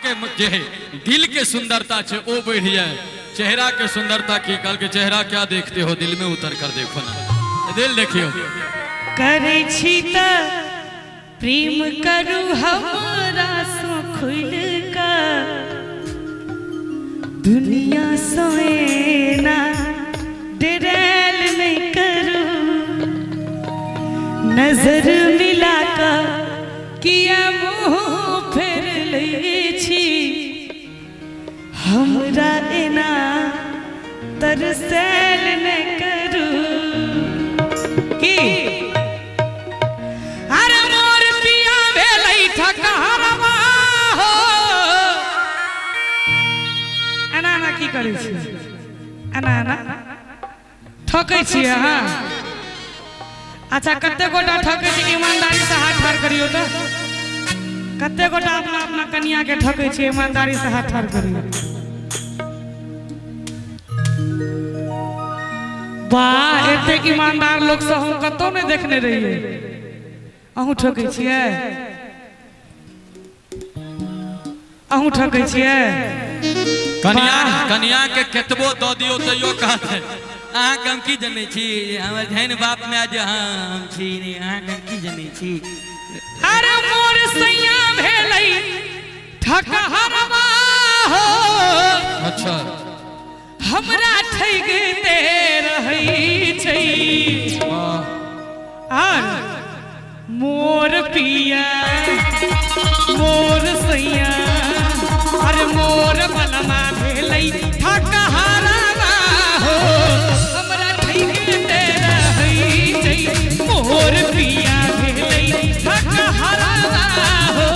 अहाँके जे दिल के सुंदरता छै ओ बढ़ि जाय। चेहरा के सुंदरता की कहलकै, चेहरा क्या देखते हो, दिल में उतर कर देखो ना, दिल देखियो। करै छी त प्रेम करू हमरा सँ खुलि कऽ, दुनिया सँ एना डरायल नहि करू, नजर मिला कऽ किया मुँह फेर लै छी, हमरा एना तरसैल नहि करू। की अरे मोर पिया भेलै ठकहरवा हो। एना एना की करै छी? एना एना ठकै छी अहाँ? अच्छा, कते गोटा ठकै छी? ईमानदारी से हाथ ठाढ़ करियौ तऽ। कते गोटा अपना अपना कनिया के ठकै छी? ईमानदारी से हाथ ठाढ़ करियौ। वाह, एतेक ईमानदार लोक सब हम कतौ नहि देखने रहियै। अहूँ ठकै छियै? अहूँ ठकै छियै? कनिया कनिया के केतबो दऽ दियौ तैयो कहत अहाँके हम की जनै छी, हमर जेहन बाप माय जे हँ हम छी नहि, अहाँके हम की जनै छी। अरे मोर सैया भेलै ठकहरवा हो। अच्छा। हमरा ठगिते रहै छै। वाह। आर मोर पिया मोर सैया, अरे मोर बलमा भेलै ठकहरवा हो, हमरा ठगिते रहै छै। मोर पिया भेलै ठकहरवा हो,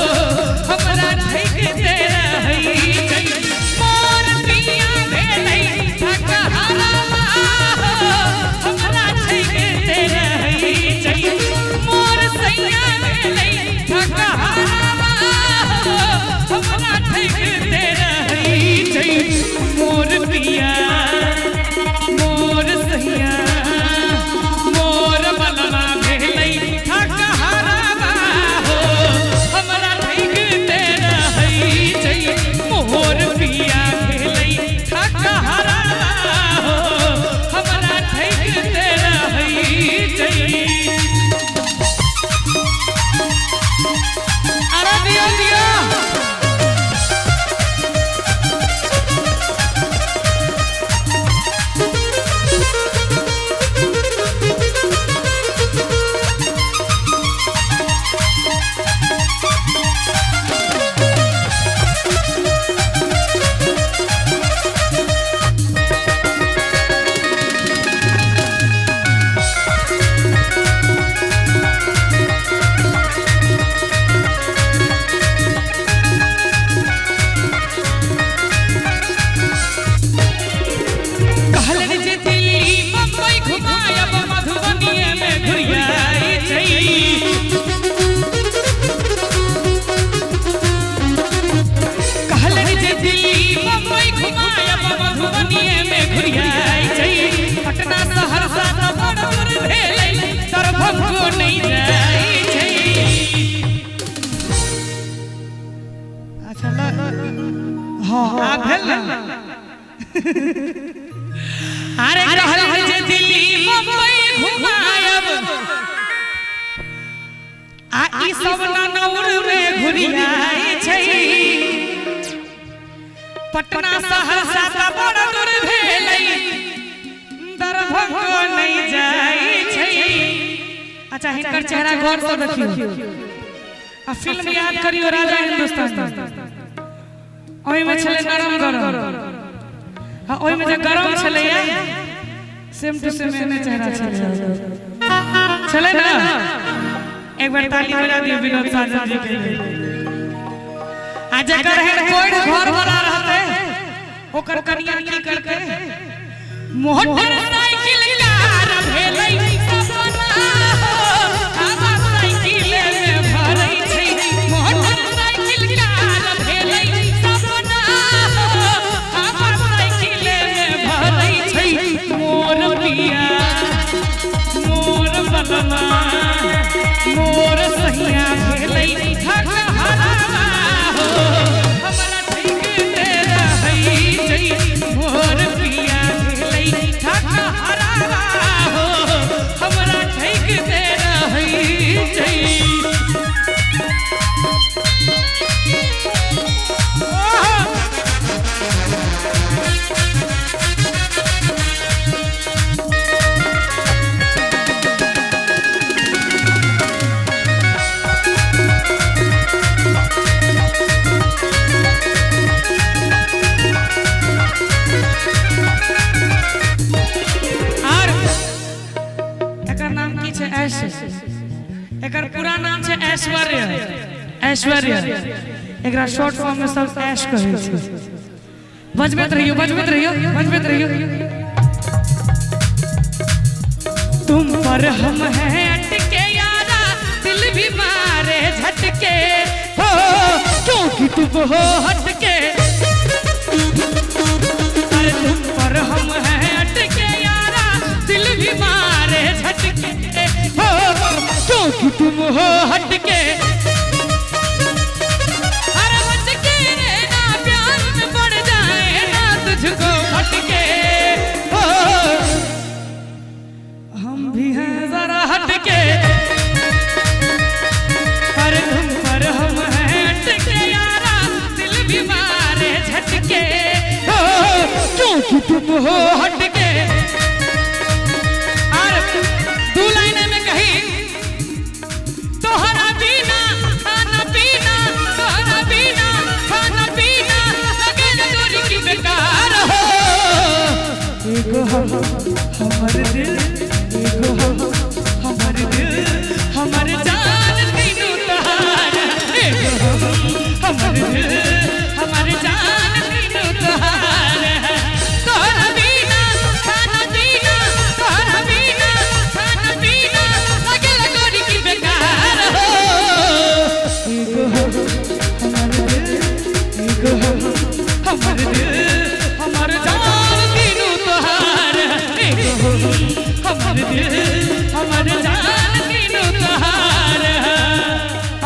हमरा ठगिते रहै छै। मोर पिया भेलै ठकहरवा हो, हमरा ठगिते रहै छै। मोर सैया भेलै ठकहरवा हो, हमरा ठगिते रहै छै। मोर पिया मोर सैया मोर बलमा भेलै ठकहरवा हो, हमरा ठगिते रहै छै। मोर पिया भेलै ठकहरवा हो, हमरा ठगिते रहै छै। अरे दियो दियो। कहलनि जे दिल्ली मुंबई घुमायब, मधुबनीये में घुरियाई छै। कहलनि जे दिल्ली मुंबई घुमायब, मधुबनीये में घुरियाई छै। पटना सहरसा तऽ बड़ दूर भेलै, दरभंगो नहि जाइ छै। अच्छा ल, हाँ आब भेल ना। अरे कहलनि जे दिल्ली मुंबई घुमायब, आ ई सब ननौर में घुरियाई छै। पटना सहरसा तऽ बड़ दूर भेलै, दरभंगो नहि जाइ छै। अच्छा, हिनकर चेहरा गौर से देखियौ आ फिल्म याद करियौ राजा हिंदुस्तानी। ओहिमे छलै नरम गरम, आ ओहिमे जे गरम छलैया सेम टू सेम एहने चेहरा छलै छलै ना। एक बार ताली बजा दियौ विनोद साजन जी के लिए। आ जकर एहन कोइ घर वाला रहतै ओकर कनिया की करतै? मोटर साइकिल कार भेलै सपना हो, हवा साइकिल में भरै छै। मोटर साइकिल कार भेलै सपना हो, हवा साइकिल में भरै छै। मोर पिया मोर बलमा मोर सैया भेलै ठकहरवा हो, हमरा ऐश्वर्या, एकरा शॉर्ट फॉर्म में सब ऐश कहै छै। बजबैत रहियो, बजबैत रहियो, बजबैत रहियो। तुम पर हम हैं अटके यारा, दिल भी मारे झटके हो, क्योंकि तुम हो हटके। अरे तुम पर हम हैं अटके यारा, दिल भी मारे झटके हो, क्योंकि तुम हो हटके। अरे बच के रहना, प्यार में पड़ जाए ना तुझको फटके हो, हम भी हैं जरा हटके। अरे तुम पर हम हैं अटके यारा, दिल भी मारे झटके हो, क्योंकि तुम हो हटके। और दू लाइन में कही, तोहरा बिना खाना पीना, तोहरा बिना खाना पीना लगे दूरी की बेकार हो। एगो हम हमर दिल, एगो हम हमर दिल, हमर जान तीनू तोहार। एगो हम हमर दिल, हमर जान तीनू तोहार। तोहरा बिना खाना पीना, तोहरा बिना खाना पीना लगे गोरी की बेकार हो। एगो हम हमर दिल, एगो हम हमर दिल, हमर जान तीनू तोहार। एगो हम हमर दिल, हमर जान तीनू तोहार।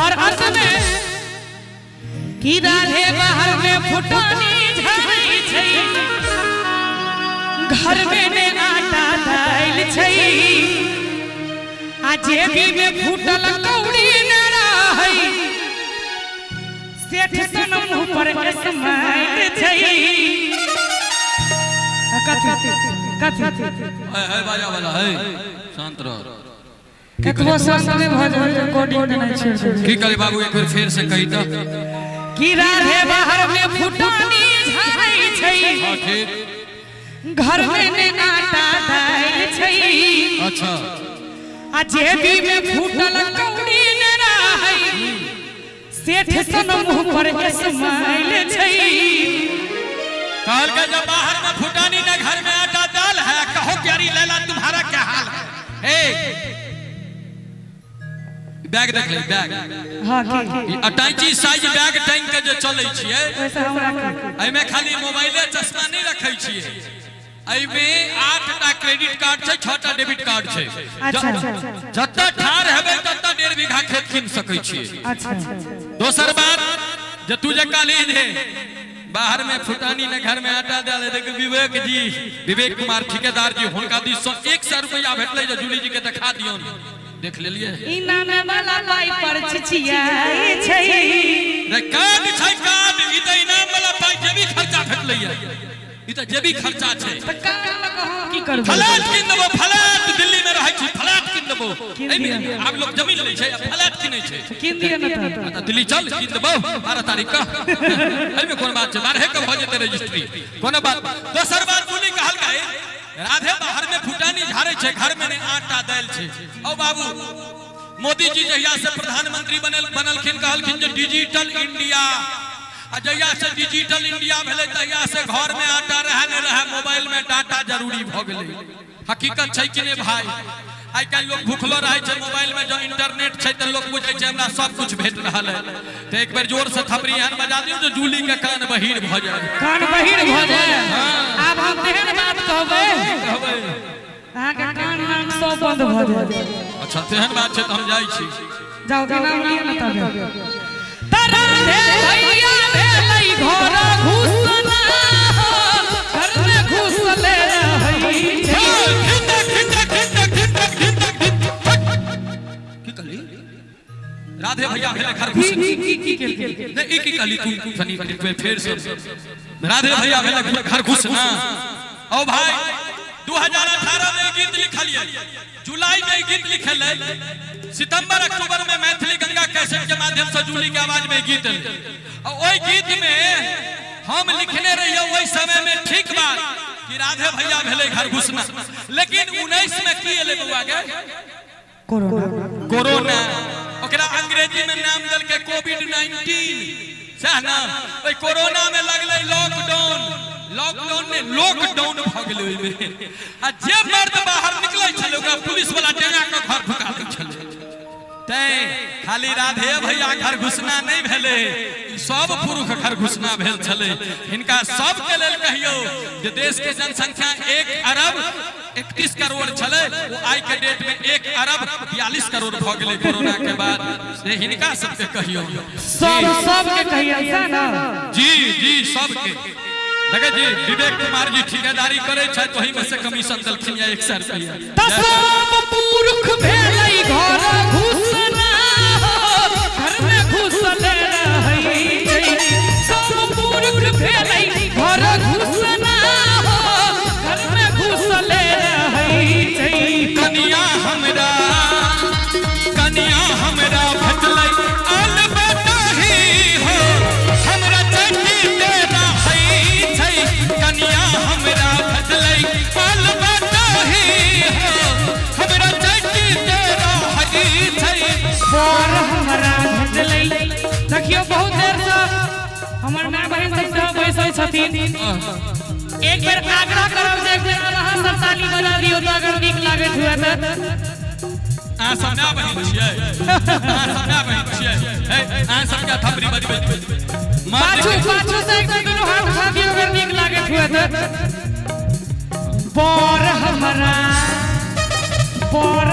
और अंत में की राधे बाहर में फुटानी झाड़ै छै, घर में ने आटा दालि छै, आ जेबी में फूटल कौड़ी न रहै, सेठ सन मुँह पर स्माइल छै। आ कथी कथी है है बाजा वाला है, शांत रह। एतबो शांत नहि भऽ जाय, रिकॉर्डिंग देनाइ छै। की कहली बाबू, एक बेर फेर से कही तऽ। की राधे बाहर में फुटानी झाड़ै छै, हाँ ठीक। घर में ने आटा दालि छै, अच्छा। आ जेबी में फूटल कौड़ी न रहै, सेठ सन मुँह पर स्माइल छै। कहल के जब बाहर में फुटानी न घर में आटा दाल है, कहो प्यारी लैला तुम्हारा क्या हाल है। ए बैग देख ले, बैग। हाँ की ई अटैची साइज बैग टांग के जे चलै छियै, वैसे हमरा की एहिमे खाली मोबाइले चश्मा नहीं रखै छियै, एहिमे 8टा क्रेडिट कार्ड छै, 6टा डेबिट कार्ड छै। अच्छा। जतऽ ठाढ़ हेबै ततऽ 1.5 बीघा खेत कीन सकै छियै। अच्छा। दोसर बात जे तू जे कहली जे बाहर में फुटानी ने घर में आटा डाले, देख विवेक जी, विवेक कुमार ठेकेदार जी, हुनका दिस से 100 रुपया भेटलै जे जूली जी के देखा दियौन, देख लेलिए। इनाम वाला पाई पर छिछियाई छै। रे कार्ड छै कार्ड, ई तऽ इनाम वाला पाई जेबी खर्चा भेटलै ई तऽ जेबी खर्चा छै। तऽ कान लऽ कऽ हम की करबै? फ्लैट कीन देबो, फ्लैट, दिल्ली में रहै छी, फ्लैट कीन देबो। कीन एहिमे दिअ। आब लोग जमीन लै छै, फ्लैट कीनै छै। कीन दिअ ने तऽ। तऽ दिल्ली चल, कीन देबो 12 तारीख का। एहिमे कोन बात छै, 12 के भऽ जेतै रजिस्ट्री, कोनो बात। दोसर बात बोली कहलकै राधे बाहर में फुटानी झाड़ै छै, घर में ने आटा दालि छै। औ बाबू, मोदी जी जहिया से प्रधानमंत्री बनलखिन, कहलखिन जे डिजिटल इंडिया, आ जहिया से डिजिटल इंडिया भेलै तहिया से घर में आटा रहै नहि रहै, मोबाइल में डाटा जरूरी भऽ गेलै। हकीकत छै कि नहि भाई? आइ काल्हि लोग भूखलो रहै छै, मोबाइल में जो इंटरनेट छै तऽ लोग बुझै छै हमरा सब कुछ भेट रहल है। तऽ एक बेर जोर से थपड़ी एहन बजा दियौ जे जूली के कान बहीर भऽ जाय। कान बहिर भऽ जाय। आब हम तेहन बात कहबै, कहबै अहाँके कान नाक सब बंद भऽ जाय। अच्छा तेहन बात छै तऽ हम जाइ छी। जाओ, इनाम लिअ ने तबे। तऽ राधे भैया भेलै घर घुसना, घर में घुसले रहै छै। की कहली? राधे भैया भेलै घर घुस की की की केलकै? नहीं, ई की कहली तू? तनी फेर से। राधे भैया भेलै घर घुस ना। ओ भाई, 2018 में गीत लिखलिए, जुलाई में गीत लिखल, सितंबर अक्टूबर में मैथिली गंगा कैसेट के माध्यम से जूली के आवाज में गीत एलै। और ओहि गीत में हम लिखने रहिए ओहि समय में, ठीक बात कि राधे भैया भेलै घर घुसना, लेकिन 19 में की एलै बउआ के? कोरोना। कोरोना। और ओकरा अंग्रेजी में नाम देलकै कोविड-19 सएह ने। ओहि कोरोना में लगलै लॉकडाउन, लॉकडाउन ने लॉकडाउन भऽ गेलै ओहिमे। आ जे मर्द बाहर निकलै छलै ओकरा पुलिस वाला डेंगा के घर ढुका दै छलै। तैं खाली राधे भैया घर घुसना नहीं भेलै, ई सब पुरुष घर घुसना भेल छलै। हिनका सबके लेल कहियौ जे देश के जनसंख्या 1 अरब 31 करोड़ छलै, ओ आइ के डेट में 1 अरब 42 करोड़ भऽ गेलै कोरोना के बाद। से हिनका सबके कहियौ, सब सबके कहियौ सएह ने। जी जी सबके। देखै छी विवेक कुमार जी ठिकेदारी करै छथि, ओहि में से कमीशन देलखिन या 100 रुपया। तऽ सब पुरुष भेलै घर घुसना, घर में घुसल रहै छै। सब पुरुष भेलै घर घुसना, घर में घुसल रहै छै। कनिया हमरा, कनिया हमरा भेटलै अलबताही हो, हमरा चटी तेरा है छै। कनिया हमरा भेटलै अलबताही हो, हमरा चटी तेरा है छै। बर हमरा भेटलै। देखियौ बहुत देर से हमर माय बहिन सब सेहो बैसल छथिन। एक बेर आग्रह करब जे एक बेर अहाँ सब ताली बजा दियौ तऽ अगर नीक लागैत हुए तऽ। अहाँ सब माय बहिन छियै, अहाँ सब माय बहिन छियै, हे अहाँ सबके थपड़ी बजबै। पाछू पाछू से एक बेर दुनू हाथ उठा दियौ अगर नीक लागैत हुए तऽ। बर हमरा, बर